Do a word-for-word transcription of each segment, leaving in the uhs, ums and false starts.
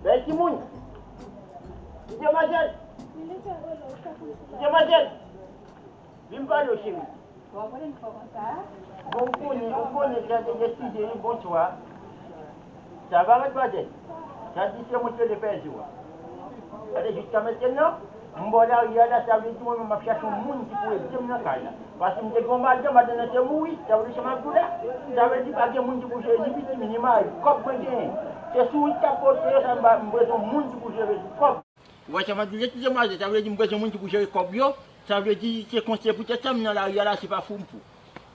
Bèl timoun. Demwazèl. Demwazèl. Vin pale w, cheri. Bon, ou konnen, ou konnen, sa te deside, wi, bonswa. Sa va, madmwazèl? Sa di se mwen ki rele pèdi w a. Gade, jiska mentnan, m bò lari a la, sa vle di mwen menm m ap chache yon moun ki pou ede m nan kay la. Paske m te gen yon madanm, madanm nan te mouri, sa vle di sa m ap di w la. Sa vle di pa gen moun ki pou jere ni pitit mwen, ni mari, kòb mwen genyen. Se sourit k ap pote yo, sa m pa, m bezwen moun ki pou jere kòb. Ou wè sa m ap di w, eskizemwazel, sa vle di m bezwen moun ki pou jere kòb yo. Sa vle di se konsa, se poutèt sa m nan lari a la, se pa fou m fou.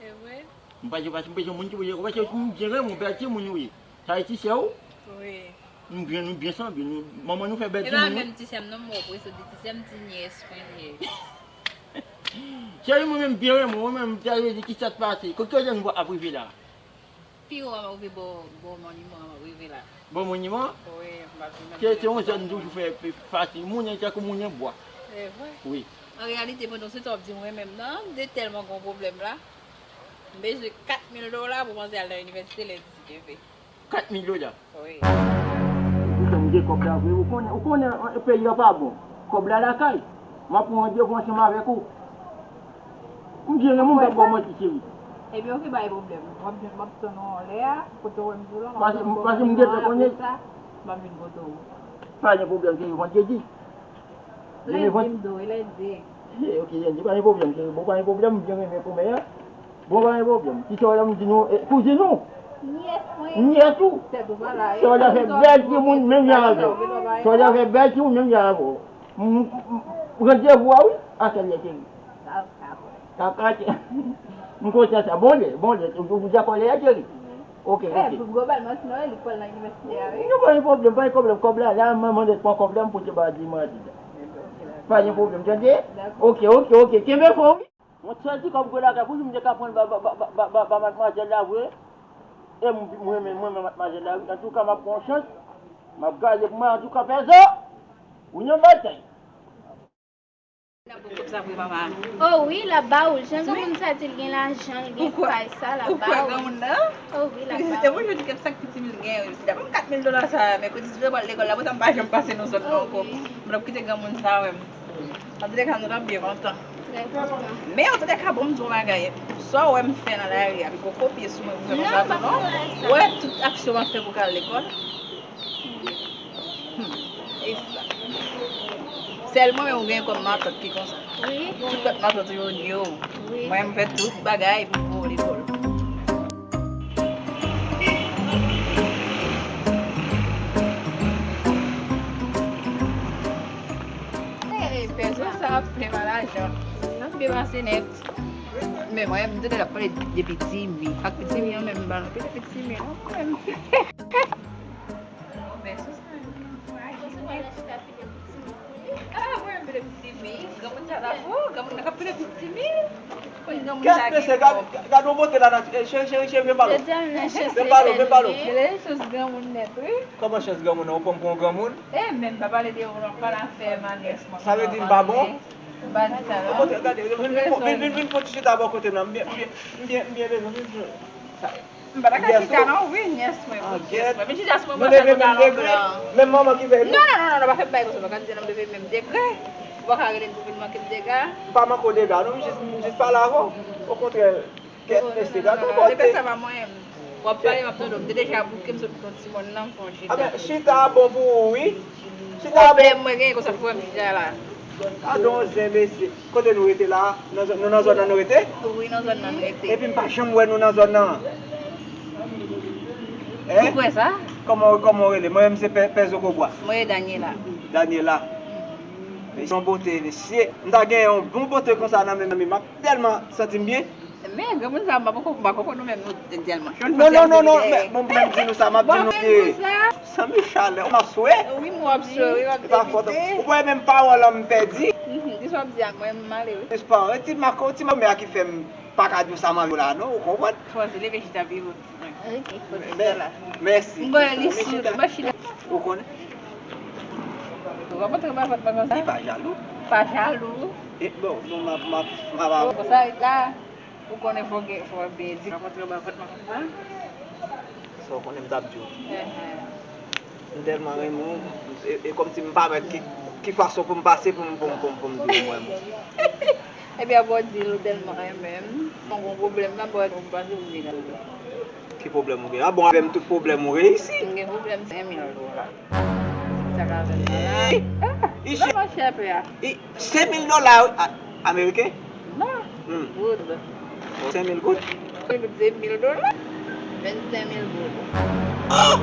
Se vre? M pa, se pa, m bezwen moun ki pou jere, ou wè se m byen renmen w, bèl timoun ou ye. Sa e ti sè w? Wi. Nou byen, nou byen sanble, nou, manman nou fè bèl timoun, wi. E pa menm ti sè m non, m wè w, ou sot di ti sè m, ti nyès mwen li ye. Cheri, mwen menm byen renmen w, mwen menm, sa vle di ki sa k pase? Kote w jwenn vwa ap rive la? Pi wo a, m rive bò, bò moniman an, m rive la. Bò moniman? Wi, m pa di menm. Se, se yon zòn toujou fè, fè fasil. Moun an tankou moun an bwa. Se vre? Wi. An reyalite, pandan se tan w ap di mwen menm nan, m te tèlman gen yon pwoblèm la. M bezwen kat mil dola pou manzè al nan inivèsite lendi si Dye vle. Kat mil dola? Wi. Ou fè m gen kòb la vre. Ou konnen, ou konnen, eh, peyi a pa bon. Kòb la lakay. M ap pran randevou ansanm avèk ou. M byen renmen w, m p ap ba w manti, cheri. Ebyen, oke, pa gen pwoblèm. W ap jwenn m ap tann ou anlè a, kote w wè m di w lan, m ap tann ou anlè a, apre sa, m ap vin kote w. Pa gen pwoblèm, cheri, vandredi. Lendi m do, e lendi. Eh, oke, lendi, pa gen pwoblèm, cheri. Bon, pa gen pwoblèm, m byen renmen kòmè a. Bon, pa gen pwoblèm. Ki sa w la m di nou, eh, kouzin ou? Nyès mwen. Nyès ou? Tèt ou pa la. Sa w la fè bèl timoun, menm jan avè w. Sa w la fè bèl timoun, menm jan avè w. M, m, m, randevou a, wi. A kèl lè, cheri? Kaka. Kaka, cheri. M kontan sa. Bon lè, bon lè. Ou, ou dakò lè a, cheri? Oke, oke. Globalman, sinon, li pral nan inivèsite a, wi. Non, pa gen pwoblèm, pa gen pwoblèm. Kòb la, la, manman nèt pran kòb la, m pote ba di madi la. Pa gen pwoblèm, tande? Oke, oke, oke. Kenbe fò, wi. Yon sèl ti kòb gwo lakay pou li, m te ka pran l ba, ba, ba madmwazèl la vre. E m, mwen menm, mwen menm madmwazèl la, wi. Antouka, m ap pran yon chans. M ap gade pou mwen, antouka, Pèzo. Ou nan batay. L ap ba w kòb sa vre, papa? O wi, l ap ba w l. Jan granmoun sa di l gen lajan, l gen kay sa, l ap ba w l. Ou kwè granmoun nan? O wi, l ap ba w l. E mwen, jodi, kèm sa k piti m li gen, wi. Si l ap ban m kat mil dola sa, mèkredi, si l pral lekòl la, apre sa, m pa janm pase nan zòn nan ankò. Mwen ap kite granmoun sa, wè m. Antoulèka, nou t ap byen kontan. Men, antoulèka, bon, m di w yon bagay. Sa w wè m fè nan lari a, poko kopye sou mwen pou fè konsa tou, non. Ou wè tout aksyon m ap fè pou k al lekòl? Hmm. E sa. Sèl mwen menm ou gen kòm matant ki konsa. Wi. Tout lòt matant yo, yo. Wi. Mwen, m fè tout bagay pou m voye w lekòl. Hey, Pèzo sa ap plen malajan. N ap byen pase nèt. Men mwen, m tande l ap pale de pitimi. Ak pitimi an menm, m pa nan pale pitimi non, mwen menm. Pèzo sa, ah, mwen menm, m pale pitimi. Granmoun sa la fò, granmoun nan k ap pale pitimi. Kèt mesye, gad, gad yon bote la nan, eh, cheri, cheri, cheri, vin pale. Vin pale, vin pale. Chans granmoun nèt, wi. Kòman chans granmoun nan? Ou pran m pou yon granmoun? Eh, men m pa pale de ou non, m pale afè manyès mwen. Sa vle di m pa bon? M pa di sa non. Gade, vin, vin, vin, vin, vin fè ti chita bò kote m nan. M byen, m byen, m byen, m byen bezwen vin. M pa ta ka chita non, wi, nyès mwen, wi, nyès mwen. Vin chita sou mwen, mwen fè konsa non, blan. Menm manman ki fè nou. Non, non, non, non, non, pa fè m bay konsa, pa ka di non, m leve menm degre. Ou pa ka rele m pou vin manke m dega. M pa manke w dega non, m jis, m jis pale avè w. Okontrè, kèt mesye, gade yon bote. Lepè sa pa mwen. W ap pale, m ap tande w. M te deja bouke, m sot pran ti mòn nan, m fè yon chita. Chita bon pou ou, wi. Chita bon. Pwoblèm mwen genyen konsa pou wè m chita la. Gade yon zen mesye. Kote nou rete la? Nan zòn, nou nan zòn nan nou rete? Wi, nan zòn nan nou rete. Epi m pa janm wè nou nan zòn nan. Hein? Ou kwè sa? Kòman, kòman w rele? Mwen menm se Pè, Pè Zokobwa. Mwen e Daniela. Daniela. Mesye, yon bote, mesye. M ta gen yon bon bote konsa nan men m, m ap tèlman santi m byen. Men, granmoun sa, m pa poko, m pa poko nou menm nou tèlman. Non, non, non, non, men, bon, m di nou sa, m ap di nou byen. Sanmi chalè, m ap swe. Wi, m w ap swe, wi, w ap depite. Ou pa fòt. Ou pa menm pawòl an m pèdi. Mhm, di sa w ap di a mwen, m ale, wi. Jis pa, ti mako, ti mako, men a ki fè m pa ka di w sa m anvi w la, non, ou konprann? Chwazi leve chita pi wo. Ok, fòk chita la. Mèsi. M ba li sou, m ba chita. Ou konnen? Ou pa montre m avèk mwen konsa? Li pa jalou. Pa jalou. E, bon, bon, m ap, m ap, m ap. Bon, konsa, la. Ou konnen fò gen, fò byen di. Rankontre mwen avèk mwen konsa. Sa w konnen m t ap di w. M tèlman renmen w, e, e kòmsi m pa wè ki, ki fason pou m pase pou m, pou m, pou m, pou m di w m renmen w. Ebyen, bon, di l ou tèlman renmen m, mwen gon pwoblèm la, m pa wè pou m pase pou m di l. Ki pwoblèm ou gen? A bon, avè m tout pwoblèm ou reyisi. M gen pwoblèm senk mil dola. Sa ka fè m malad. Ih! Ah, non, monchè, pè a. Senk mil dola ameriken? Non, goud. Oh, senk mil goud? Goud se mil dola. Vennsenk mil goud. Oh!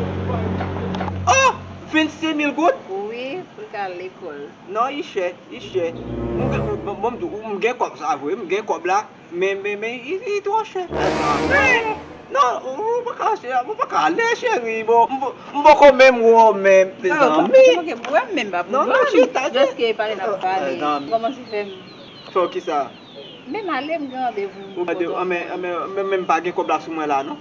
Oh! Vennsenk mil goud? Wi, pou l ka al lekòl. Non, li chè, li chè. M gen, bon, bon, m di w, m gen kòb sa vre, m gen kòb la, men, men, men, li, li twò chè. Non, ou, ou pa ka chè, ou pa ka ale, cheri, bon, m, m poko menm wè w menm, mezanmi. Non, non, chita, chita. Jèske pale n ap pale. Kòmanse fè m. Fè w kisa? Men m ale, m gen randevou. Ou gen randevou, men, men, men, men m pa gen kòb la sou mwen la, non.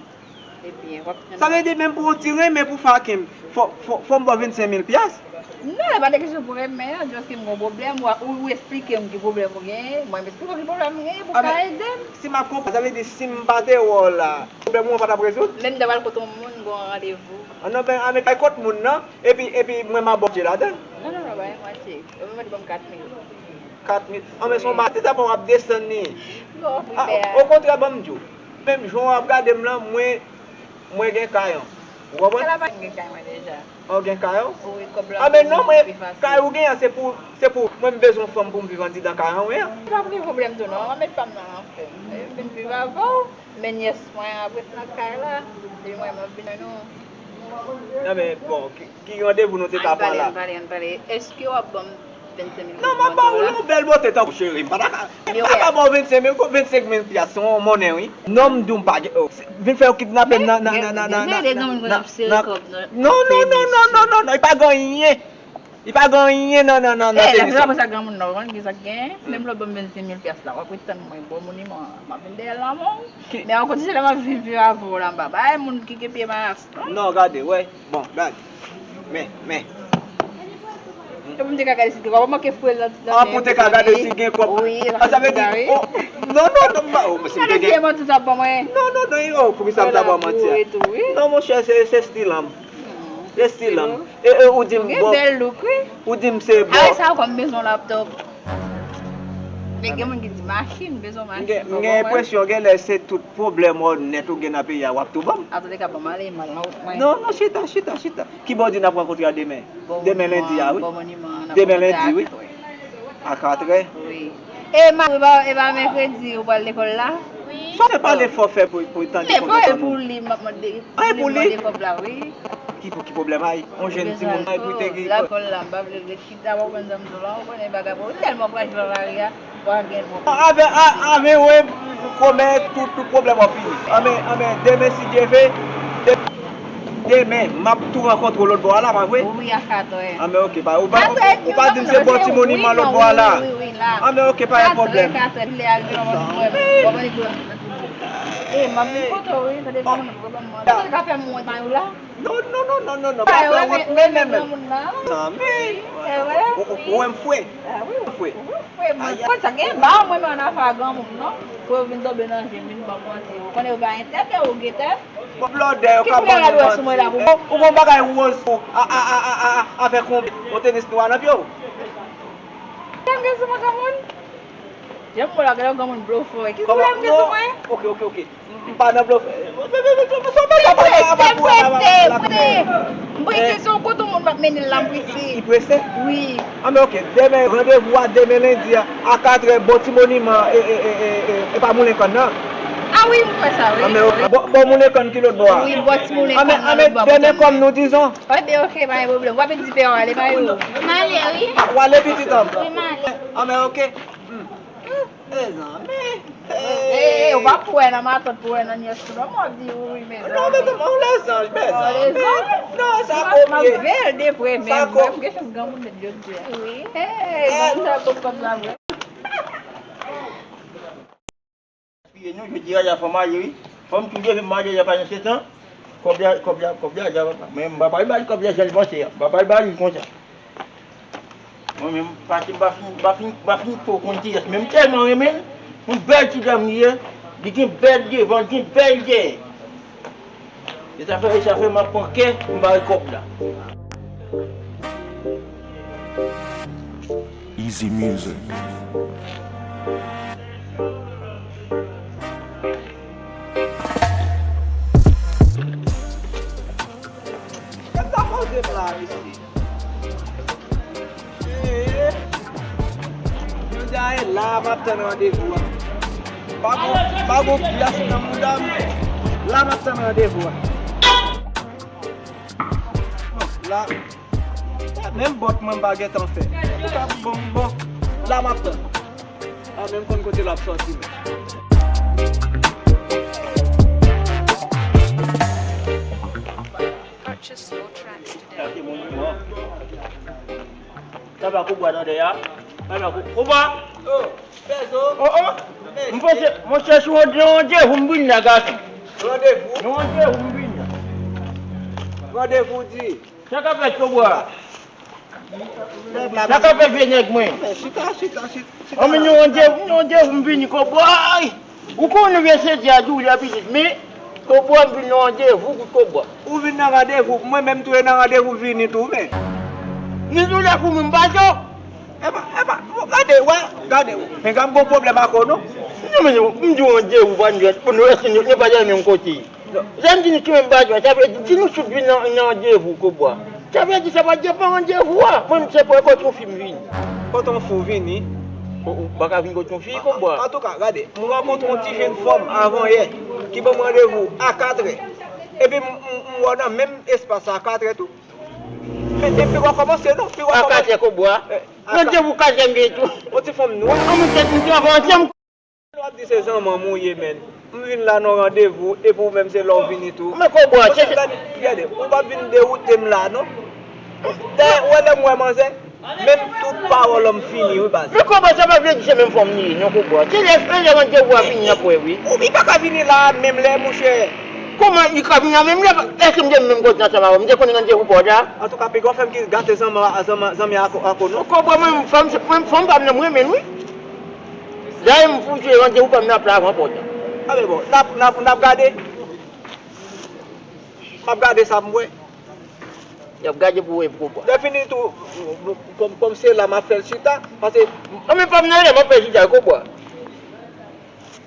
Ebyen, w ap jwenn. Sa vle di, menm pou yon ti renmen pou faken m, fò, fò, fò m ba w vennsenk mil pyas? Non, e pa de kesyon pou renmen an, jèske m gon pwoblèm, ou, ou, ou esplike m ki pwoblèm ou genyen, mwen m esplike w ki pwoblèm m genyen pou w ka ede m. Si m ap konprann, sa vle di, si m pa te wè w la, pwoblèm ou an pa t ap rezoud? Menm m ta pral kote yon moun, m gon randevou. Ah, non, men, ann kay kot moun nan, epi, epi mwen m abòtye ladan l. Non, non, non, pa gen matye. Yo menm yo te ban m kat mil. Kat mil. Ah, men se yon matye, sa pa w ap desann li. Non, wi, pè a. Okontrè, ban m di w. Menm jan w ap gade m lan, mwen, mwen gen kay an. Ou konprann? Kay la pa gen kay mwen deja. Ou gen kay an? Wi, kòb la. Ah, men non, mwen, kay ou gen an, se pou, se pou mwen m bezwen yon fanm pou m viv andidan kay an, wi. Li pa gen pwoblèm tou non, m ap met pa m nan lanfè. M vin viv avè w, men nyès mwen ap ret nan kay la, depi mwen m ap vin wè nou. Ah, men bon, ki, ki randevou nou te ka pran la? Ann pale, ann pale, ann pale. Èske w ap ban m vennsenk mil goud? Non, m ap ba w yon bèl bote tankou cheri. M pa ta ka, m pa ta ka ba w vennsenk mil, vennsenk mil pyas, se yon monnen, wi. Non, m di w m pa gen, oh, vin fè yo kidnape m nan, nan, nan, nan, nan, nan, nan, nan, non, non, non, non, non, non, li pa gen anyen. Li pa gen anyen nan, nan, nan, nan tenis la. Apre sa, granmoun nan, ou konn ki sa k genyen? Menm lè w ban m vennsenk mil pyas la, w ap ret tann mwen bò moniman an. M ap vin dèyè l nan men w. Men ankò, se lè m ap vin viv avè w la, m pa bay moun ki gen pye malas. Non, gade, wè. Bon, gade. Men, men. E pou m te ka gade si gen kòb, manke fouye l nan, nan men. Ah, pou te ka gade si gen kòb. Wi, ah, sa vle di, oh, non, non, non, m pa, oh, si m te gen. Gade si manti w t ap ban mwen. Non, non, non, oh, poukisa m ta ba w manti a? Non, monchè, se, se stil an m. Se stil an m. E, e, ou di m, bon, ou di m se bon. Avèk sa, ou konn bezwen laptop. Men gen moun ki di machin, bezwen machin. M gen, m gen enpresyon, genlè se tout pwoblèm ou nèt ou gen nan peyi a, w ap tou ban m. Antouka, ban m ale, m al nan wout mwen. Non, non, chita, chita, chita. Ki bò w di n ap rankontre a demen? Demen lendi a, wi. Demen lendi, wi. A katrè. Wi. E ma, e pa, e pa mèkredi ou pral lekòl la? Sa w te pale fò fè pou, pou tande kontan pou li, m ap mande. Ay, pou li. Mande kòb la, wi. Ki pou, ki pwoblèm ay? On jèn timoun ay pou te gen. Lakòl la, m pa vle l ret chita, w konn sa m di w la, w konnen bagay, bon, ou tèlman frajil nan lari a, w a gen pwoblèm. Avè, a, avè, wè, kòmè, tout, tout pwoblèm w ap fini. Anben, anben, demen, si Dye ve, de-, demen, m ap tou rankontre w lòt bò a la, pa vre? Wi, a katrè. Anben, oke, pa, ou pa, ou pa di m se bò ti moniman lòt bò a la. Wi, wi, wi, la. Anben, oke, pa gen pwoblèm. Katrè, katrè, lè a rive, w ap wè m. W ap wè m. E, m ap vin kote w, wi, tande, ban m, ban m, tande, ka fè m wont nan yo la. Non, non, non, non, non, non, pa fè wont mwen menm. Zanmi, ou, ou, ou wè m fre? Ah wi, ou fre. Ou fre, mwen. Konn sa gen ba mwen menm nan afè granmoun non. Pou yo vin tonbe nan je m, vin ban m manti. Ou konnen yo pa entèke ou gete. Bon, blòdè, yo ka ban nou manti. Ou gon bagay woz pou a, a, a, a, a, avèk yon, yon tenis nwa nan pye w. Kèm gen sou mwen granmoun? Jan m wè la, gen yon granmoun blofè. Ki pwoblèm gen sou mwen? Oke, oke, oke. M, m pa nan blofè. Se yon bagay pa rapò avèk ou la, pa rapò avèk la. M prese, se yon kote moun m ap mennen l la, m prese. Li prese? Wi. Anben, oke. Demen, randevou a demen lendi a, a katrè, bò ti moniman, e, e, e, e, e, e pa moulen kann nan. Ah wi, m kwè sa, wi. Anben, oke. Bò, bò moulen kann ki lòt bò a? Wi, bò ti moulen kann nan lòt bò a. Anben, demen kòm nou dizon. Anben, oke, pa gen pwoblèm. W ap di pè w ale, pa yo. M ale, wi. W ale, pitit an m? Wi, m ale. Anben, oke. Hmm. Mezanmi. E, e, ou pa pou wè nan matant, pou wè nan nyès tou non, m ap di wi, mezanmi. Non, mezanmi, ou lezanj, mezanmi. Non, sa kopye. M ap veye l de pre menm. Mwen, m gen chans granmoun nèt jodi a. Wi. Hey, granmoun sa kòb kòb la vre. Gaspiye nou, jodi a, y a fò m ale, wi. Fò m touye, fè m ale, y a pa nan setan. Kòb la, kòb la, kòb la, y a, men m pa pral ba li kòb la, jan l panse a. M pa pral ba li konsa. Mwen menm, pase m pa fin, m pa fin, m pa fin twò konn kiyès, men m tèlman renmen l. Yon bèl ti dam li ye, li gen bèl devan, li gen bèl dèyè. E sa fè, e sa fè m ap pran kè, m bare kòb la. Easy Music. Sa poze m la, mesye. Ee, jodi a e la m ap tann randevou a. Pa gon, pa gon pyès nan mouda m. La m ap tann randevou a. La, menm bòt mwen m pa gentan fè. Sa bon, bon. La m ap tann. A menm konn kote l ap sòti menm. Purchase your tracks today. Sa va Kobwa nan dèyè a? Sa va Ko-, Kobwa? Oh, Pèzo. Oh, oh. M panse, monchè, si w gen randevou, m vin la, gason. Randevou? Gen randevou, m vin la. Randevou di. Sa k ap fèt, Kobwa? Sa k ap fèt, vye nèg mwen? Men chita, chita, chita, chita. Anmè, nou randevou, nou randevou, m vini, Kobwa. Ay! Ou konnen vye sezi a di w lè pitit, men Kobwa, m vin nan randevou pou Kobwa. Ou vin nan randevou, mwen menm tou e nan randevou vini tou, men. Ni tou lè pou mwen, m pa jo. Epa, epa, gade, wè, gade, men gade, m gon pwoblèm ak ou, non? Non, men, m di w randevou, pa n jwèt, pou nou rete, nou, nou pa nan menm kote. Lè m di nou ki menm bagay, sa vle di, di nou tout vin nan, nan randevou, Kobwa. Sa vle di, sa pa depann randevou a. Mwen, se pou kote yon fi m vini. Kote yon fi w vini? Ou, ou pa ka vin kote yon fi, Kobwa. Antouka, gade, m rankontre yon ti jenn fanm avan yè, ki ban m randevou a katrè. Epi m, m, m wè w nan menm espas la a katrè tou. Men, epi w a kòmanse, non, epi w a kòmanse. A katrè, Kobwa. Eh, a ka- Randevou katrè m vini tou. Yon ti fanm nwa. An mwen tèt m travay ansanm. W ap di se zanmanm ou ye, menn. M vin la nan randevou, epi ou menm se la w vini tou. Men Kobwa, se, se gade, gade, ou pa vin dewoute m la, non. Dayè, ou wè lè m wè manzè, menm tout pawòl an m fini, wi, baz. Men Kobwa, sa pa vle di se menm fanm li ye, non, Kobwa. Se lè, se lè randevou a vini, n ap wè, wi. Ou, li pa ka vini la a menm lè, monchè. Kòman li ka vini la menm lè? Èske m te menm kote ansanm avè w? M te konn randevou pa w la? Antouka, piga w fè m ki gate zanmi, zanmi, zanmi ak, ak ou, non. Kobwa, mwen, fanm, mwen, fanm pa m nan, mwen menm, wi. Dayè, m pou jwe randevou pa m nan ap la avan pòt la. A, men bon, n ap, n ap, n ap gade. M ap gade sa m wè. Y ap gade pou wè pou Kobwa. Lè fini tou, kòm, kòm se la m ap fè l chita, paske. An, men pa m nan la, m ap fè chita, Kobwa.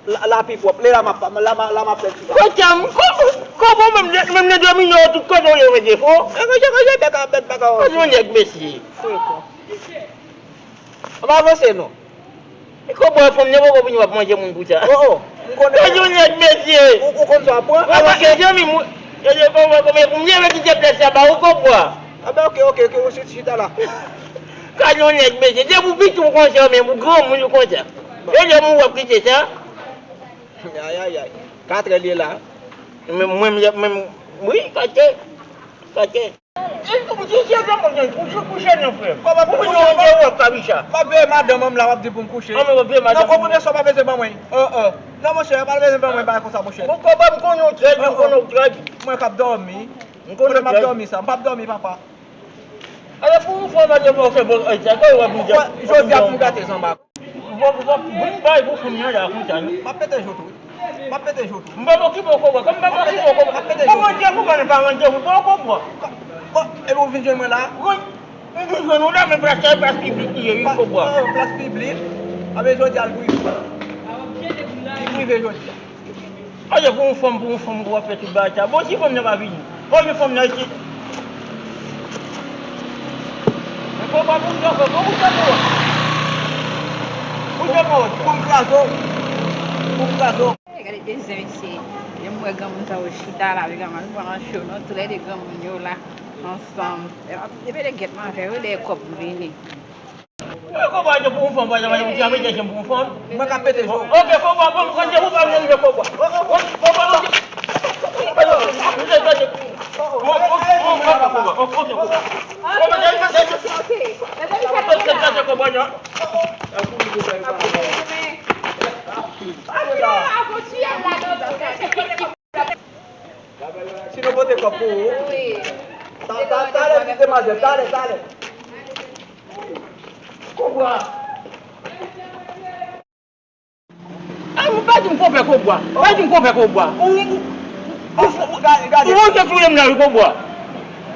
La, la pi pwòp, lè la m ap, la, la, la m ap fè chita. Kote m, Ko-, Kobwa, menm, menm nan domino, tout kote w ye, w gen defo. E, ranje, ranje, bèk a, bèk, bèk a. Kote yon nèg, mesye. Frekan. An pa avanse non. E Kobwa fanm nan poko vini w ap manje moun pou sa. Oh, oh. M konnen. Gade yon nèg mesye. Ou, ou konn sa w ap pran. Papa, e zanmi m, e de Kobwa, Kobwa, pou m leve kite plèt sa ba ou, Kobwa. A ben, ok, ok, ok, ou chita la. Gade yon nèg mesye. Depi w piti w konsa, menm ou granmoun ou konsa. E lè moun w ap kite sa. Ay, ay, ay. Katrè li ye la. Men mwen, mwen, mwen, wi, katrè. Katrè. E tou, ti, ti, ti, ti, kouche, kouche non, frè m. Kòman pou kouche, w ap kabicha. M ap veye madanm an m la, w ap di pou m kouche. An, men w ap veye madanm. Non, konprann sa w pa bezwen ban mwen. Euh, euh. Non, monchè, pa bezwen ban mwen bagay konsa, monchè. Bon, kòman m konnen w trèt, m konnen w trèt. Mwen k ap dòmi. M konnen w trèt. M ap dòmi sa. M p ap dòmi, papa. Ale pou yon fwa, madanm, ok, bon, e, sa, kòman w ap di? Jodi a pou m gate zanmi. Vòp, vòp, vin bay pou fanm nan la konsa, non. M ap pete je w tou, wi. M ap pete je w tou. M pa okipe w, Kobwa. Kòm m pa okipe w, Kòbwa. M ap pete je w tou. Kòman w di pou mwen pa manje pou w, Kòbwa? Bon, epi w vin jwenn mwen la? Wi. M vin jwenn ou la, men plas la, plas piblik li ye, wi, Kòbwa. Pa, pa, plas piblik. A, men jodi a, l prive. Li prive jodi a. Pase pou yon fanm, pou yon fanm, pou w ap fè tout bagay sa. Bon, si fanm nan pa vini, fò gen fanm nan isit. Men fò pa pou w fè, fò pou w fè pou w. Pou w fè pou w. Pou m kraze w. Pou m kraze w. Gade de zen mesye. Lè m wè granmoun sa yo chita la, avèk granmoun, nou pran nan cho, non, toulède granmoun yo la, ansanm. Epi de gèt manje yo, de kòb vini. Mwen konprann pou yon fanm, pa janm, ou ti ap pete je m pou yon fanm. Mwen ka pete je w. Ok, konprann, bon, konn je ou pa vle rive konprann. Konprann, ok. Si nou pote kòb pou ou. Wi. Ta, ta, talè, ti demwazèl, talè, talè. Kobwa. A, ou pa di m konpè Kobwa. Pa di m konpè Kobwa. Ou, ou, Gade, gade. Ou monte touye m la wi, Kobwa.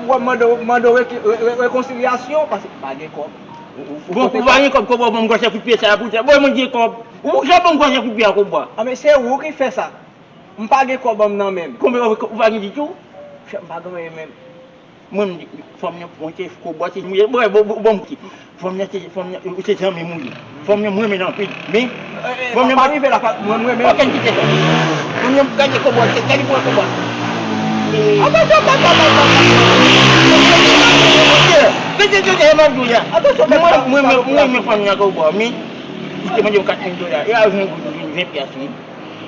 Mwen mande w, mande w reki-, re-, re-, rekonsilyasyon, paske m pa gen kòb. Ou, ou, ou, bon, ou pa gen kòb, Kobwa, ban m gwòs kout pye sa a pou tè. Bon, mwen gen kòb. Ou ka ban m gwòs kout pye a, Kobwa. A, men se ou ki fè sa. M pa gen kòb an m nan menm. Konbyen ou, ou pa gen ditou? Chèf, m pa gen anyen menm. Mwen, m di, fò m nan, mwen te Kobwa, se mwen, bon, bon, bon, bon, fò m nan, se, fò m nan, ou se zanmi m ou ye. Fò m nan, mwen renmen l anpil. Men, fò m nan, pa rive la, pa, mwen, mwen renmen l. Okenn kite sa. Fò m nan, gade Kobwa, se, gade pou Kobwa. Atansyon, atansyon, atansyon. Mwen, mwen, mwen, mwen, mwen, fò m nan Kobwa, men, li te mande m kat mil dola. E a jwenn goud, ven pyès, wi.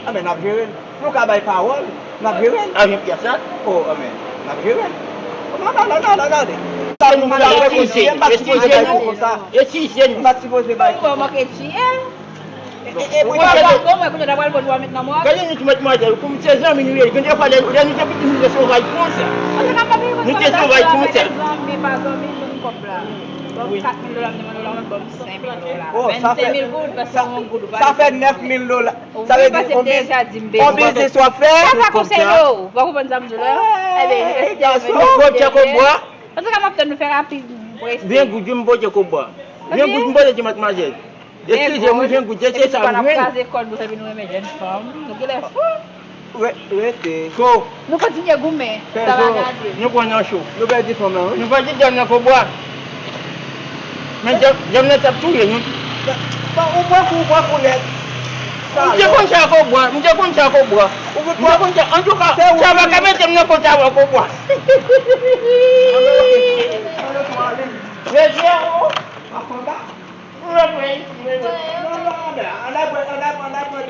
A, men n ap jere l. Nou ka bay pawòl, n ap jere l. Ajan pyès la? O, a, men n ap jere l. Nan, nan, nan, nan, nan, nan, tande. Sa nou pa wè konsa, m pa t sipoze bay kou konsa. E si se nou? M pa t sipoze bay kou konsa. Ou manke tiye. E, e, e, ou pa wè kounye a ta pral pran twa mèt nan mwa. Gade nou ti matmwazèl, kòm se zanmi nou ye, gen de fwa lè, lè nou te piti nou te sovaj konsa. Nou te sovaj konsa. Zanmi pa zanmi, jwenn kòb la. Ban m kat mil dola, m te mande w la, ou mèt ban m senk mil dola. Vennsenk mil goud, paske yon goud ou pa. Sa fè nèf mil dola. Sa vle di, on biznis w ap fè? Sa pa konseye w. Ou pa konprann sa m di w la? Ebyen, rete avè nou. Bon, bon, tchèk ou bwa. Antouka, m ap tann nou fè rapid, m prese. Ven goud, wi, m pote tchèk ou bwa. Ven goud, m pote ti matmwazèl. Eskize m, ven goud, se sa m jwenn. Epi nou pa n ap kraze kò n pou sa, epi nou renmen jèn fanm. Nou genlè fou. Re-, rete. So. Nou kontinye goumen. Sa va gade. Nou pran nan cho. Nou pèdi fanm nan, wi. Nou pèdi dam nan, Kobwa. Men dam, dam nan t ap touye nou. Bon, ou pran kou, ou pran kou nèt. M te konn sa, Kobwa. M te konn sa, Kobwa. M te konn sa. Antouka, sa pa ka mete m nan kont avè w, Kobwa. Rete, o.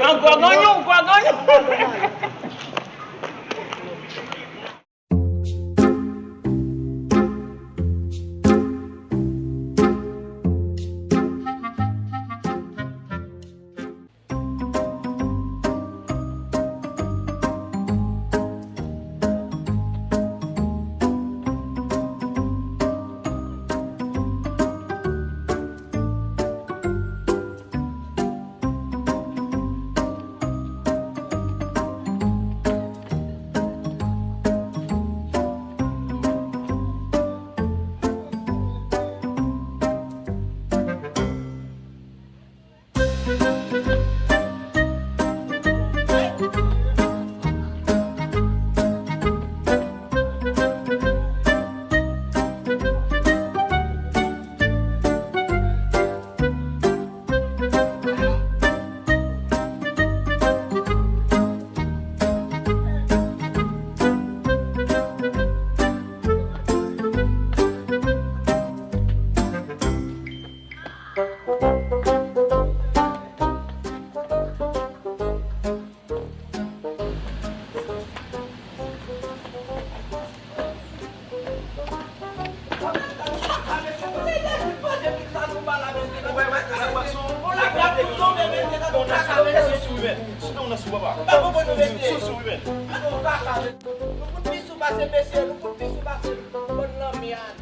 Ankò ganyon, ankò ganyon. Nou fout pi sou pase mesye, nou fout pi sou pase bann lanmyad.